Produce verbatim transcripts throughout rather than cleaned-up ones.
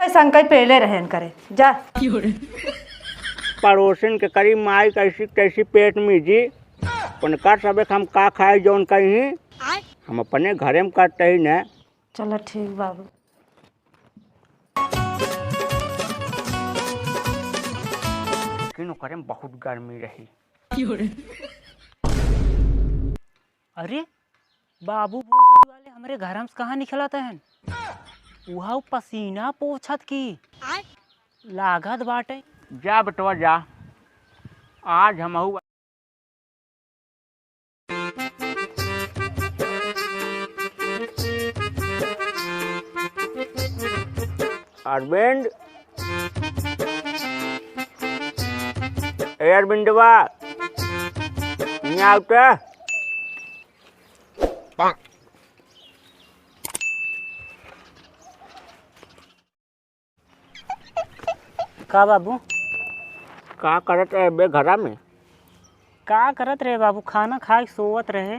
संकई पेले रहन करे, जा। पड़ोसिन के करी माई कैसी तैसी पेट में जी, उनकर सबे हम का खाए जौन कहीं, हम अपने घरे में करते ही न। चलो ठीक बाबू। लेकिन ओकरे में बहुत गर्मी रही। अरे बाबू, भोसड़ी वाले हमरे घर में से कहाँ निकलत हन? उहाँ पसीना पोछत की लागत बाटे। जा बेटवा जा, आज हमहू अरविंद, ए अरविंदवा, हियाँ आव त। का बाबू? का करत रहे बे घरा में? का करत रहे बाबू, खाना खाए के सोवत रहे।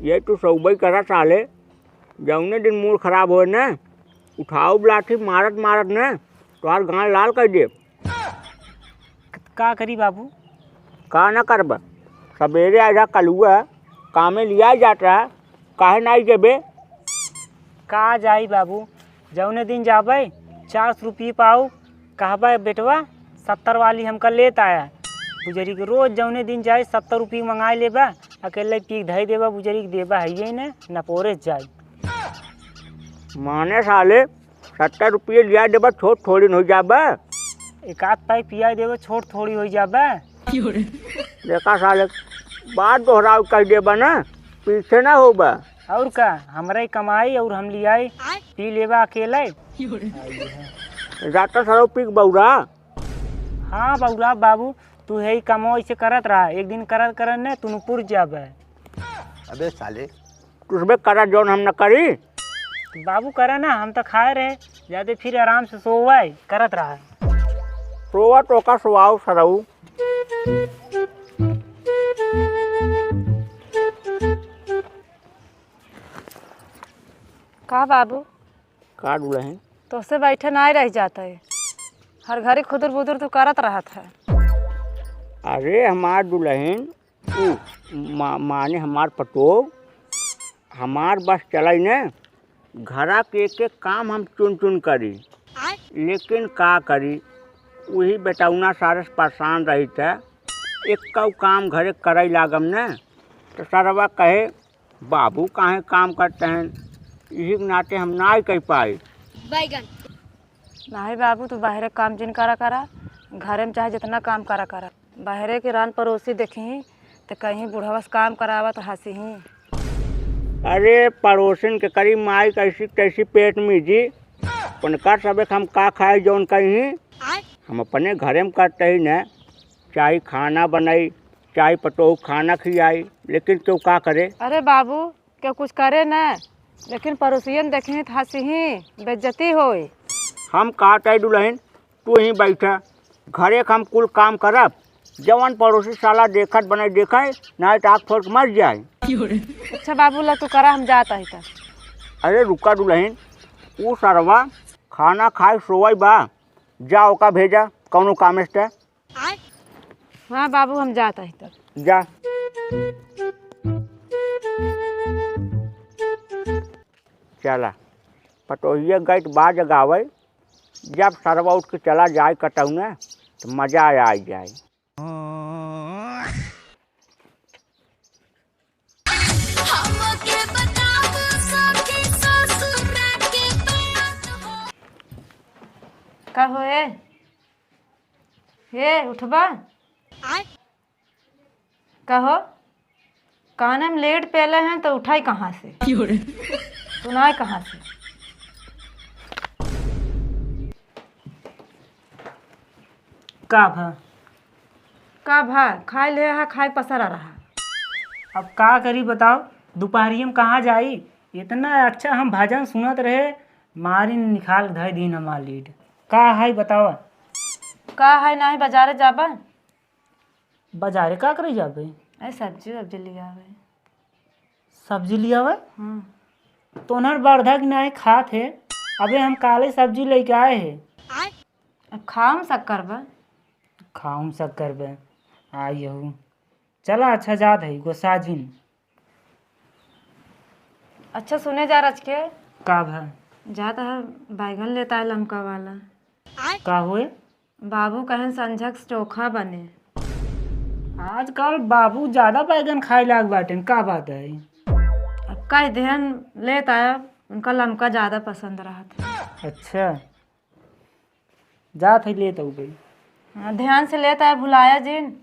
ये तू सौबई करा साले, जौने दिन मूड खराब होए न, उठाउब लाठी मारत मारत न, तोहार गांड लाल कर देब। का करी बाबू? का ना करबा, सबेरे आधा कलुआ कामे लिया जात रहा, काहे नाई जेबे? का जाई बाबू, जौने दिन जाबे, चार सौ रुपये पाऊ, कहबे, "बेटवा, सत्तर वाली हमका लेत आया।" बुजरी के रोज जौने दिन जाए, सत्तर रुपये मंगाए लेबा, अकेले पी के धई देबा, बुजरी के देबा है ये ने, न पोरे जाए। माने साले, सत्तर रुपये लिया देबा, छोट थोड़ी न हो जाबा। एक आध पाई पिया देबा, छोट थोड़ी हो जाबा। देखा साले, बात दोहराव कर देबा ना, पीछे ना होबा। और का, हमरा ही कमाई और हम लियाई, पी लेबा अकेले। जाता सरौ पी के बौरा। हाँ बौरा बाबू, तू है ही कमो ऐसे करत रहा, एक दिन करत करत ने तू पुर जाबे। अबे साले, तुसबे करा जौन हम न करी। बाबू करा ना, हम तो खाए रहे, जाते फिर आराम से सोवाए, करत रहा। सोवा तो का सोवाओ सरऊ। का बाबू? का दुलहिन? तोसे बैठे नाई रह जात है, हर घड़ी खुदुर बुदुर तू करत रहत है। अरे हमार दुलहिन, उ, मा-, माने हमार पतोह, हमार बस चलाई न, घरा के एक एक काम हम चुन चुन करी। लेकिन का करी, उही बेटौना सारे से परेशान रहित है। एक्कौ काम घरे करइ लागम न, त सरवा कहे, "बाबू काहे काम करत हैं?" इही के नाते हम नाई कइ पाई। बैगन। नाहीं बाबू, तू बाहरे काम जिन करा करा, घरे में चाहे जितना काम करा करा। बाहरे के रान पड़ोसी देखिहीं, त कहीं बुढ़वा से काम करावत हँसिहीं। अरे, पड़ोसिन के करी माई कैसी तैसी पेट में जी, उनकर सबे हम का खाए जौन कहीं, हम अपने घरे में करते ही न, चाहे खाना बनाई, चाहे पतोह खाना खियाई, लेकिन केहू का करे? अरे बाबू, केहू कुछ करे न, लेकिन पड़ोसियन देखिहीं त हँसिहीं, बेइज्जती होई। हम कहत है दुलहिन, तू ही बैठा, घरे क हम कुल काम करब, जवन पड़ोसी साला देखत बनई देखइ, नाहीं त आँख फोड़ के मर जाए। अच्छा बाबू, ला तू करा, हम जात ही त। अरे रुका दुलहिन, उ सरवा खाना खाए सोवइ बा, जा ओका भेजा कौनो कामे से। हाँ बाबू, हम जात ही त। जा। चला, पतोहिया गई त बा जगावइ, जब सरवा उठ के चला जाए कतहु न, त मजा आ जाए। हमके बताओ सखी ससुरा के बात हो। का हो ए? ए, उठबा? आय? का हो? काने में लेट पेले हैं तो उठाई कहाँ से? सुनाई कहाँ से? का भा? का भा? खाए ले हा, खाए पसरा रहा। अब का करी बताओ, दुपहरिया में कहाँ जाई? इतना अच्छा हम भजन सुनत रहे, मारिन निकाल धइ दीन हमार लीड। का है बतावा? का है, नाहीं बजारे जाबा? बजारे का करे जाबे? अरे सब्जी वब्जी लियावे। सब्जी लियावे? हम्म। तोहर बरधा कि नाहीं खात है? अबे हम काले सब्जी लेके आए हैं। अब खाउम शक्कर बा। खाउम शक्कर बा। आ यहू। चला अच्छा जात है, गोसा जिन। अच्छा सुने जा रच के। का भा? जात है बैगन लेता है लमका वाला। का हुए? बाबू कहेन संझक से चोखा बने। आजकल बाबू ज्यादा बैगन खाए लाग बाटेन, का बात है? अब कह देहन लेत आयब, उनका लमका ज्यादा पसंद रहत है। अच्छा, जात है लेत आऊ भाई। हाँ, ध्यान से लेत आयब, भुलाया जिन।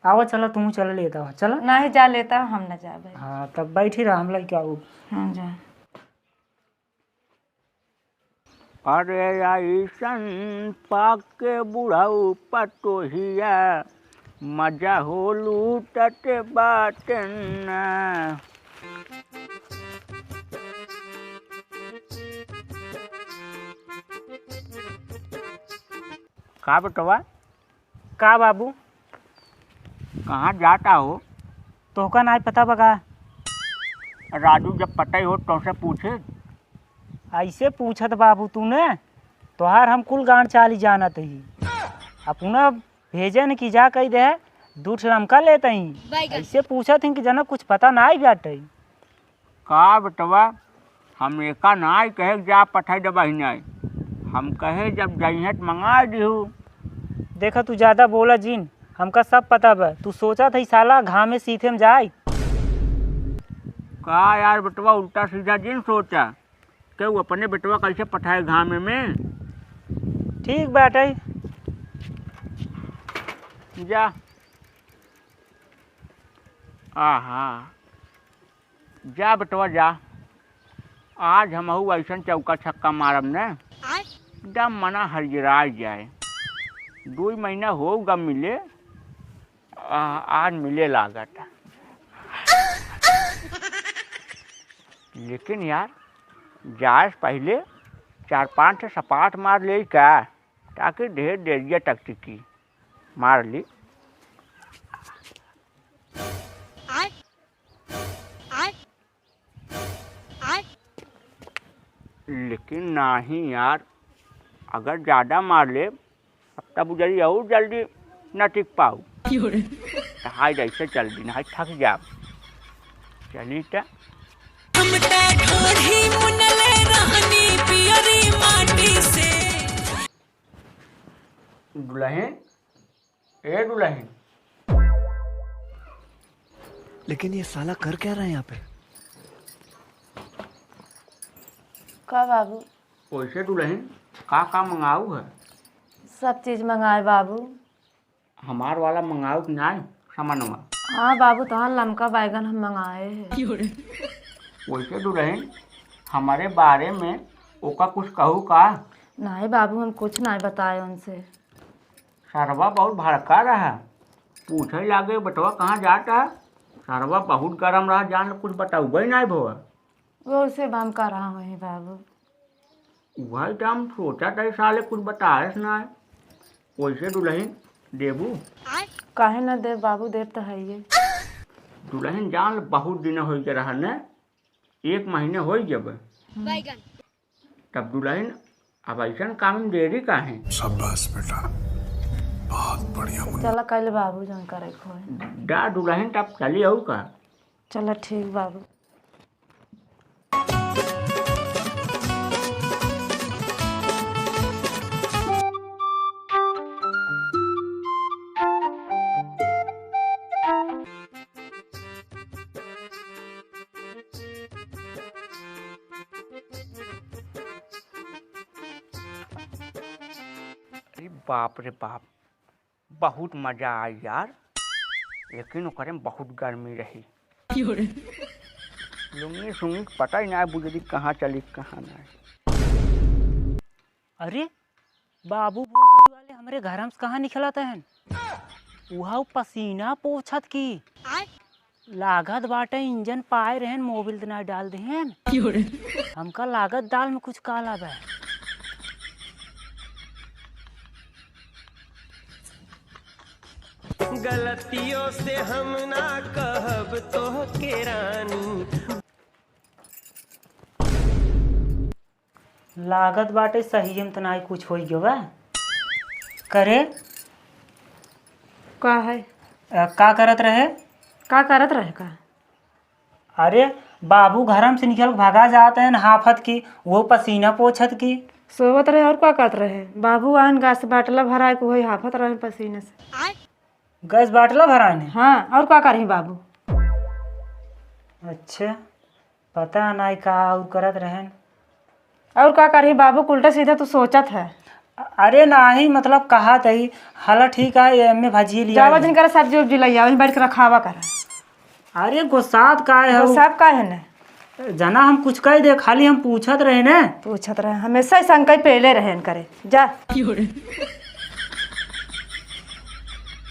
आवा चला, तू चला लेत आवा, चला। नहीं जा लेता, हम न जाबे। हाँ, तब बैठी रहा, हम लइके आऊ। हाँ, जा। अरे अइसन पाके बुढ़ऊ पतोहिया, मजा हो लूटत बाटेन ना। का बेटवा? का बाबू? कहाँ जाता हो? तोहका नाई पता बा का? राजू, जब पता ही हो तोसे पूछे। ऐसे पूछत बाबू तू ने, तोहार हम कुल गांड चाली जानत ही। अपना भेजन की जा कही दे, दू ठे लमका लेत ही। बैगन। ऐसे पूछत ही कि जना कुछ पता नाई बाटे। का बेटवा, हम एका नाई कहे कि जा पठाई दे बहिनाई। हम कहे जब जइहें त मंगाई दिहू। देखा तू ज्यादा बोला जिन, हमका सब पता बा। तू सोचत है साला घामे सीथे में जाए। का यार बेटवा उल्टा सीधा जिन सोचा, केहू अपने बेटवा कैसे पठाए घामे में? ठीक बाटे। जा। आहा। जा बेटवा जा, आज हमहू अइसन चौका छक्का मारब न, एकदम मना हरियराइ जाए। दुइ महीना हो गा मिले, आ, आज मिले लागत। लेकिन यार, जाए से पहिले चार पाँच ठे सपाट मार लेई का, ताकि ढेर देरिया तक टिकी। मार ली। लेकिन नाही यार, अगर ज्यादा मार ले, तब उजरी और जल्दी न टिक पाऊ। त हाय जैसे चल दिन, हाय थक जाब। चली त। हम त ढोढ़ी मुनले रहनी पियरी माटी से। दुलहिन, ए दुलहिन। लेकिन ये साला कर क्या रहा है यहाँ पे? का बाबू? ओइसे दुलहिन, का का मंगाऊ है? सब चीज मंगाए बाबू। हमार वाला मंगाऊ कि नाय सामानवा? हाँ बाबू, तोहार लमका बैगन हम मंगाए हैं। ओइसे दुलहिन, हमारे बारे में ओका कुछ कहू का? नाय बाबू, हम कुछ नाय बताए उनसे। सरवा बहुत भड़का रहा, पूछे लागे, "बेटवा कहाँ जाता है?" सरवा बहुत गरम रहा, जान कुछ बतउबे नाय भवा। वो उसे बम का रहा वही बाबू। वही तो हम सोचा था, साले कुछ बताएस नाय। वैसे दुलहिन देबू? काहे ना देब बाबू, देब तो है ये। दुलहिन जान, बहुत दिन होइ के रहा न, एक महीने होइ जब। बैगन। तब दुलहिन, अब ऐसन काम में देरी काहे? शाबाश बेटा, बहुत बढ़िया मुन्ना। चला कल बाबू जौन करे के होए। दा दुलहिन, तब चली आऊ का? चला ठीक बाबू। अरे बाप रे बाप, बहुत मजा आई यार, लेकिन ओकरे में बहुत गर्मी रही। लुंगी सुंगी के पता ही ना बुझली कहाँ चली कहाँ ना। अरे बाबू, भोसड़ी वाले हमरे घर में से कहाँ निकलत हन? उहाऊ पसीना पोछत की। लागत बाटे इंजन पाए रहन, मोबिल त ना डाल देहन। हमका लागत दाल में कुछ काला बा। गलतियों से हम ना कहब तोहके रानी। लागत बाटे सही हम त नाई कुछ होई गवा। करे? का है? अ, का करत रहे? का करत रहे का? अरे, बाबू घरम से निकल के भगा जात हैं हाफत की, वो पसीना पोछत की। सोवत रहे और का करत रहे? बाबू आन गैस बाटला भराए के वही हाफत रहे पसीने से। गैस बाटला भराए ने? हाँ, और का करही बाबू? अच्छा, पता नाई का और करत रहेन। और का करही बाबू, उल्टा सीधा तू सोचत है। अरे नाही, मतलब कहा तही। हला ठीक है, एमे भजिए लिया जावा है। जिन करे सब्जी उब्जी लइया, वहीं बैठ के रखावा कर। अरे गोसात का है वो हो? सब का है ने? जना हम कुछ कह दे, खाली हम पूछत रहे ने। पूछत रहे, हमेशा ही शंका ही पहले रहे करे। जा।